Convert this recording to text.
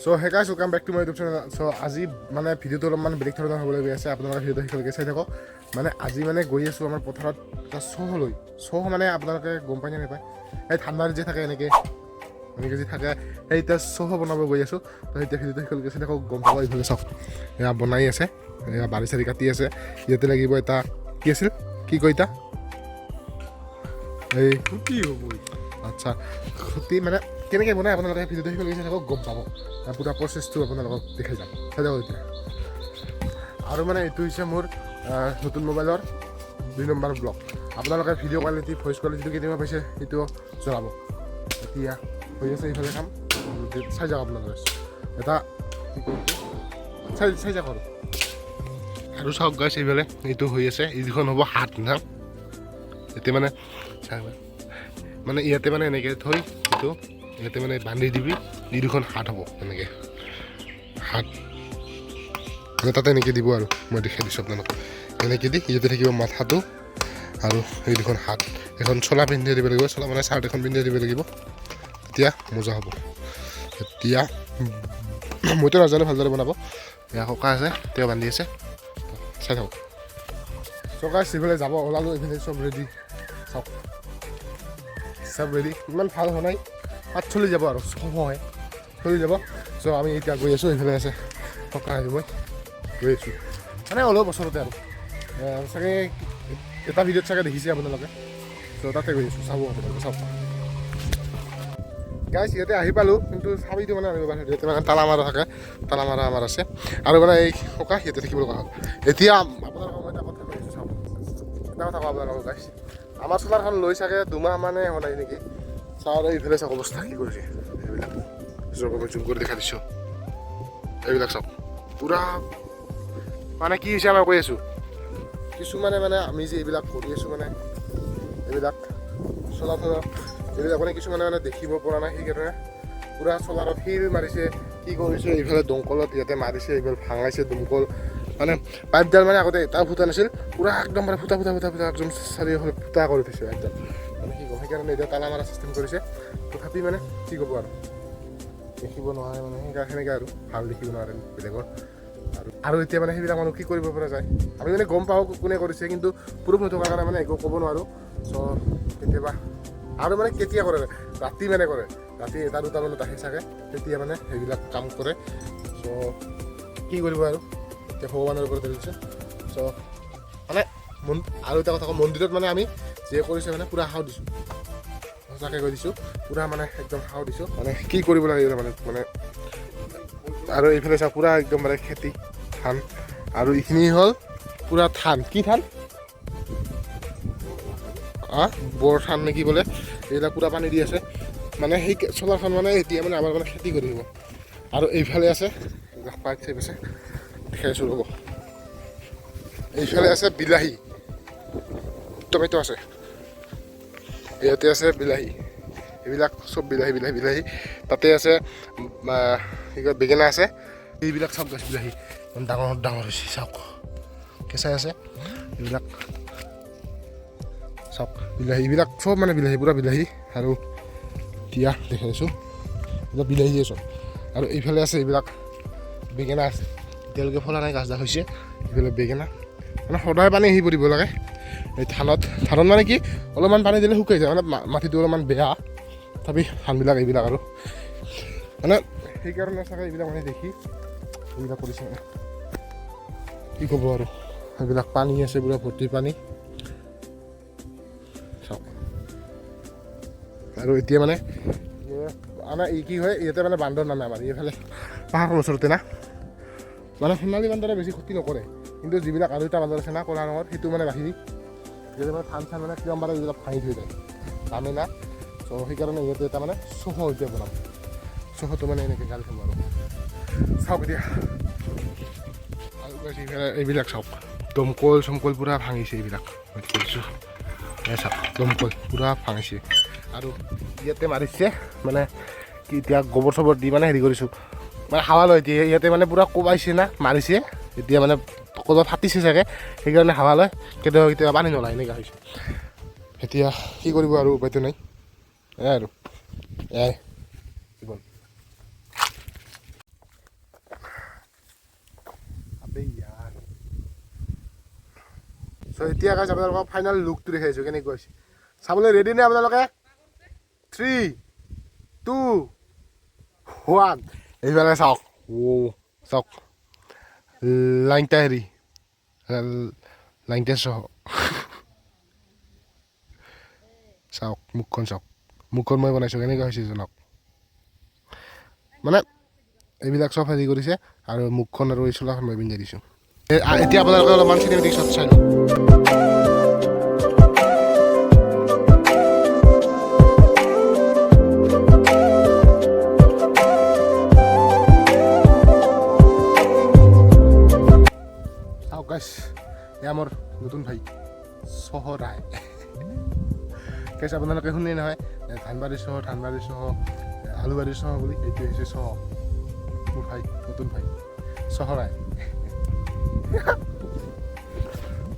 So hey guys, welcome back to my YouTube channel. So আজি মানে ভিডিঅ'টো অলপমান বেলেগ ধৰণৰ হ'বলৈ গৈ আছে। আপোনালোকে ভিডিঅ'টো শেষলৈকে চাই থাকক। মানে আজি মানে গৈ আছোঁ আমাৰ পথাৰত এটা চহলৈ। চহ মানে আপোনালোকে গম পায় নে নাপায়? এই ধানবাৰীত যে থাকে, এনেকৈ এনেকৈ যে থাকে, সেই এতিয়া চহ বনাব গৈ আছোঁ। তো এতিয়া ভিডিঅ'টো শেষলৈকে চাই থাকক, গম পাব। এইফালে চাওক, এয়া বনাই আছে, এয়া বাৰী চাৰি কাটি আছে। ইয়াতে লাগিব এটা কি আছিল, কি কয় এতিয়া এই? খুঁটি হ'ব। আচ্ছা, খুঁটি মানে কেনেকৈ বনাই আপোনালোকে ভিডিঅ'টো শেষলৈকে চাই থাকক, গম পাব। তাৰ পূৰা প্ৰচেছটো আপোনালোকক দেখাই যাম, চাই থাকক এতিয়া। আৰু মানে এইটো হৈছে মোৰ নতুন মোবাইলৰ 2 নম্বৰ ব্লগ। আপোনালোকে ভিডিঅ' কোৱালিটি, ভইচ কোৱালিটিটো কেনেকুৱা পাইছে সেইটো জনাব। এতিয়া হৈ আছে এইফালে কাম, চাই যাওক আপোনালোকে। এটা কি কয় এইটো? চাই চাই যাওক। আৰু চাওক গাইছ, এইফালে এইটো হৈ আছে। এই দুখন হ'ব হাত না। এতিয়া মানে চাই মানে ইয়াতে মানে এনেকৈ থৈ এইটো ইয়াতে মানে বান্ধি দিবি, এই দুখন হাত হ'ব এনেকৈ হাত মানে তাতে এনেকৈ দিব। আৰু মই দেখাই দিছোঁ আপোনালোকক, এনেকৈ দি ইয়াতে থাকিব মাথাটো আৰু এই দুখন হাত। এখন চোলা পিন্ধাই দিব লাগিব, চোলা মানে চাৰ্ট এখন পিন্ধাই দিব লাগিব, তেতিয়া মজা হ'ব। এতিয়া মইতো নাজানো ভালদৰে বনাব। এয়া ককা আছে, তেওঁ বান্ধি আছে, চাই থাকক। চকা সিফালে যাব ওলালোঁ। এইফালে চব ৰেডি, চাওক, চব ৰেডি। ইমান ভাল হোৱা নাই, পাত চলি যাব আৰু হয় চলি যাব। চ' আমি এতিয়া গৈ আছোঁ। এইফালে আছে ককা আৰু মই গৈ আছোঁ, মানে অলপ ওচৰতে আৰু চাগে এটা ভিডিঅ'ত চাগে দেখিছে আপোনালোকে। চ' তাতে গৈ আছোঁ, চাব আপোনালোকে, চাওক। গাইছ, ইয়াতে আহি পালোঁ, কিন্তু চাবিটো মানে আনিব পাৰিলোঁ। ইয়াতে মানে তালা মাৰা থাকে, তালা মাৰা আমাৰ আছে। আৰু মানে এই ককা ইয়াতে থাকিব লগা হ'ল। এতিয়া আপোনালোকক মই এটা কথা কৈ আছোঁ, চাওক। এটা কথা কওঁ আপোনালোকক গাইছ, আমাৰ চোলাৰখন লৈ চাগে 2 মাহ মানে হোৱা নাই নেকি। চাওঁ, এইফালে চাওক অৱস্থা কি কৰিছে এইবিলাক। ৰ'ব, মই জুম কৰি দেখাই দিছোঁ। এইবিলাক চাওক পূৰা মানে কি হৈছে। আমাৰ কৈ আছোঁ, কিছুমানে মানে আমি যে এইবিলাক কৰি আছোঁ, মানে এইবিলাক চলা চলা এইবিলাক মানে কিছুমানে মানে দেখিব পৰা নাই। সেইকাৰণে পূৰা চলাৰত শিল মাৰিছে, কি কৰিছে। এইফালে দমকলত ইয়াতে মাৰিছে, এইফালে ভাঙাইছে দমকল। মানে পাইপডাল মানে আগতে এটাও ফুটা নাছিল, পূৰা একদম মানে ফুটা ফুটা ফুটা ফুটা, একদম চাৰিওফালে ফুটা কৰি থৈছে একদম। মানে কি ক'ম, সেইকাৰণে এতিয়া তালা মাৰা চিষ্টেম কৰিছে। তথাপি মানে কি ক'ব আৰু, দেখিব নোৱাৰে মানে সেইকাৰণে সেনেকৈ আৰু ভাল দেখিব নোৱাৰে বেলেগৰ। আৰু এতিয়া মানে সেইবিলাক মানুহ কি কৰিব পৰা যায়? আমি মানে গম পাওঁ কোনে কৰিছে, কিন্তু প্ৰুফ নথকাৰ কাৰণে মানে একো ক'ব নোৱাৰোঁ। চ' কেতিয়াবা আৰু মানে কেতিয়া কৰে, ৰাতি মানে কৰে, ৰাতি এটা দুটা মানত আহে চাগে, তেতিয়া মানে সেইবিলাক কাম কৰে। চ' কি কৰিব আৰু, এতিয়া ভগৱানৰ ওপৰত এৰি দিছোঁ। চ' মানে মন আৰু এটা কথা কওঁ, মন্দিৰত মানে আমি যিয়ে কৰিছে মানে পূৰা সাও দিছোঁ, সঁচাকৈ কৈ দিছোঁ, পূৰা মানে একদম সাও দিছোঁ। মানে কি কৰিব লাগে এইবিলাক মানে মানে আৰু এইফালে চাওক, পূৰা একদম মানে খেতি ধান। আৰু এইখিনি হ'ল পূৰা ধান। কি ধান? বৰ ধান নে কি বোলে। এইবিলাক পূৰা পানী দি আছে। মানে সেই চলাৰখন মানে এতিয়া মানে আমাৰ মানে খেতি কৰিব। আৰু এইফালে আছে এইবিলাক পাইপ চাইপ আছে, দেখাই আছোঁ ৰ'ব। এইফালে আছে বিলাহী, টমেট' আছে, ইয়াতে আছে বিলাহী, এইবিলাক চব বিলাহী বিলাহী বিলাহী। তাতে আছে কি কয়, বেঙেনা আছে। এইবিলাক চাওক গছ বিলাহী ইমান ডাঙৰ ডাঙৰ হৈছে, চাওক, কেঁচাই আছে। এইবিলাক চাওক বিলাহী, এইবিলাক চব মানে বিলাহী, পূৰা বিলাহী। আৰু এতিয়া দেখাই আছোঁ, এইবিলাক বিলাহীয়ে চব। আৰু এইফালে আছে এইবিলাক বেঙেনা আছে, এতিয়ালৈকে ফলা নাই, গাছডাল হৈছে। এইফালে বেঙেনা, মানে সদায় পানী আহিব দিব লাগে এই ধানত। ধানত মানে কি, অলপমান পানী দিলে শুকাই যায়, মানে মাটিটো অলপমান বেয়া। তথাপি ধানবিলাক এইবিলাক আৰু মানে সেইকাৰণে চাগে এইবিলাক মানে দেখি এইবিলাক কৰিছে। মানে কি ক'ব আৰু, সেইবিলাক পানী আছে, পূৰা ভৰ্তি পানী, চাওক। আৰু এতিয়া মানে আমাৰ এই কি হয়, ইয়াতে মানে বান্দৰ নামে আমাৰ এইফালে পাহাৰৰ ওচৰতে না। মানে সোণালী বান্দৰে বেছি ক্ষতি নকৰে, কিন্তু যিবিলাক আৰু এটা বান্দৰ আছে না ক'লা ৰঙৰ, সেইটো মানে বাহিৰি ইয়াতে মানে ধান চান মানে কিমান বাৰ এইবিলাক ভাঙি থৈ যায়, নামে না। চ' সেইকাৰণে ইয়াতে এটা মানে চহ এতিয়া বনাম। চহটো মানে এনেকৈ গাল থ'ম। আৰু চাওক এতিয়া, আৰু guys, এইফালে এইবিলাক চাওক, দমকল চমকল পূৰা ভাঙিছে এইবিলাক। মই কৈছোঁ, এই চাওক, দমকল পূৰা ভাঙিছে। আৰু ইয়াতে মাৰিছে, মানে কি এতিয়া গোবৰ চোবৰ দি মানে হেৰি কৰিছোঁ, মানে হাৱা লয় এতিয়া। ইয়াতে মানে পূৰা কোবাইছে না, মাৰিছে, এতিয়া মানে ক'ৰবাত ফাটিছে চাগে, সেইকাৰণে হাৱা লয়। কেতিয়াবা কেতিয়াবা পানী নোলায়, এনেকুৱা হৈছে। এতিয়া কি কৰিব আৰু, উপায়টো নাই। এয়াই আৰু, এয়াই জীৱন। চ' এতিয়া গাইছ, আপোনালোকক ফাইনেল লুকটো দেখাইছোঁ কেনেকুৱা হৈছে। চাবলৈ ৰেডি নে আপোনালোকে? 3, 2, 1। এইফালে চাওক, অ' চাওক, লাইনটা হেৰি লাইনটা সহ। চাওক মুখখন, চাওক মুখখন, মই বনাইছোঁ, কেনেকুৱা হৈছে জনাওক। মানে এইবিলাক চব হেৰি কৰিছে আৰু মুখখন আৰু এই চোলাখন মই পিন্ধাই দিছোঁ। এতিয়া আপোনালোকে অলপমান চিনেমেটিক শ্বট চাই লওক। চাওক গাইছ, এয়া মোৰ নতুন ভাই চহৰাই। গাইছ, আপোনালোকে শুনে নহয়, ধানবাৰী চহ, ধানবাৰী চহ, আলুবাৰী চহ বুলি? এইটো হৈছে চহ, মোৰ ভাই, নতুন ভাই চহৰাই।